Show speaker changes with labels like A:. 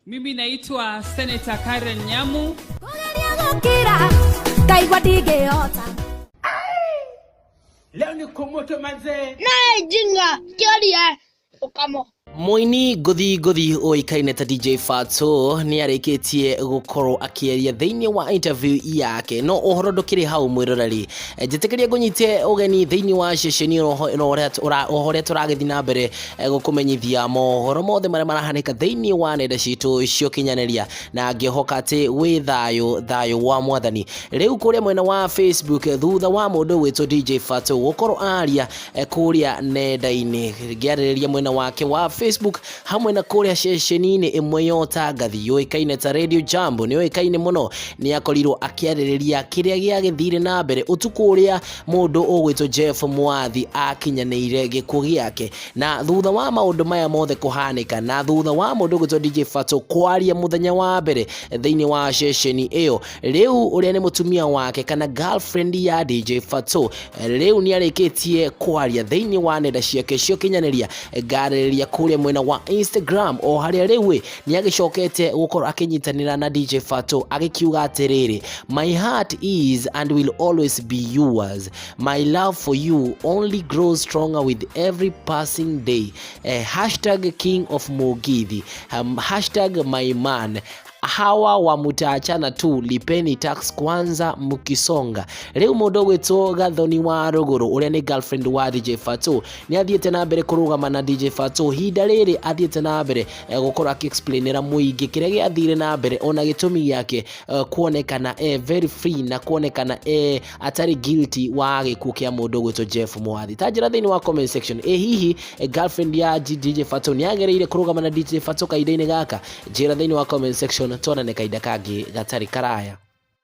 A: Mimi naitwa Senator Karen Nyamu.
B: Kũgeria gũkira ngaigua ndingĩhota.
C: Leo ni kumoto manzee.
D: Naye jinga kĩoria ũkamo.
E: Mũini ngũthi ngũthi ũĩkaine ta DJ Fatxo nĩ arĩkĩtie gũkorwo akĩaria thĩinĩ wa interview yake no ũhoro ndũkĩrĩ hau mwĩroreri. Njĩtĩkĩria ngũnyite ũgeni thĩinĩ wa ceceni ĩno oho ũrĩa tũragĩthiĩ na mbere gũkũmenyithia mohoro mothe marĩa marahanĩka thĩinĩ wa nenda citũ cia ũkinyanĩria na ngĩhoka atĩ wĩ thayũ thayũ wa mwathani. Rĩu kũrĩa mwena wa Facebook thutha wa mũndũ ũgwĩtwo DJ Fatxo gũkorwo aria kũrĩa nenda-inĩ ngĩarĩrĩria mwena wake wa Facebook hamwe na kũrĩa ceceni-inĩ ĩmwe ya ũtangathi yũĩkaine ta Radio Jambo nĩ yũĩkaine mũno nĩ akorirwo akĩarĩrĩria kĩrĩa gĩagĩthire na mbere ũtukũ ũrĩa mũndũ ũgwĩtwo Jeff Mwathi akinyanĩire gĩkuũ gĩake na thutha wa maũndũ maya mothe kũhanĩka na thutha wa mũndũ ũgwĩtwo DJ Fatxo kwaria mũthenya wa mbere thĩinĩ wa ceceni ĩyo rĩu ũrĩa nĩ mũtumia wake kana girlfriend ya DJ Fatxo rĩu nĩ arĩkĩtie kwaria thĩinĩ wa nenda ciake cia ũkinyanĩria ngarĩrĩria kũrĩa mwena wa Instagram o harĩa rĩu nĩ agĩcokete gũkorwo akĩnyitanĩra na DJ Fatxo agĩkiuga atĩrĩrĩ, my heart is and will always be yours, my love for you only grows stronger with every passing day, hashtag king of Mugithi, hashtag my man, hawa wa mutaachana tu lipeni tax kwanza mkisonga. Rĩu mũndũ ũgwĩtwo Gathoni wa Rũgũrũ ũrĩa nĩ girlfriend wa DJ Fatxo nĩ athiĩte na mbere kũrũgama na DJ Fatxo ihinda rĩrĩ athiĩte na mbere gũkorwo akĩ-explainĩra mũingĩ kĩrĩa gĩathire na mbere ona gĩtũmi gĩake kuonekana very free na kuonekana atarĩ guilty wa gĩkuũ kĩa mũndũ ũgwĩtwo Jeff Mwathi. Ta njĩra thĩinĩ wa comment section, ĩ hihi girlfriend ya DJ Fatxo nĩ agĩrĩire kũrũgama na DJ Fatxo kahinda-inĩ gaka? Njĩra thĩinĩ wa comment section, tuonane kahinda kangĩ gatarĩ karaya.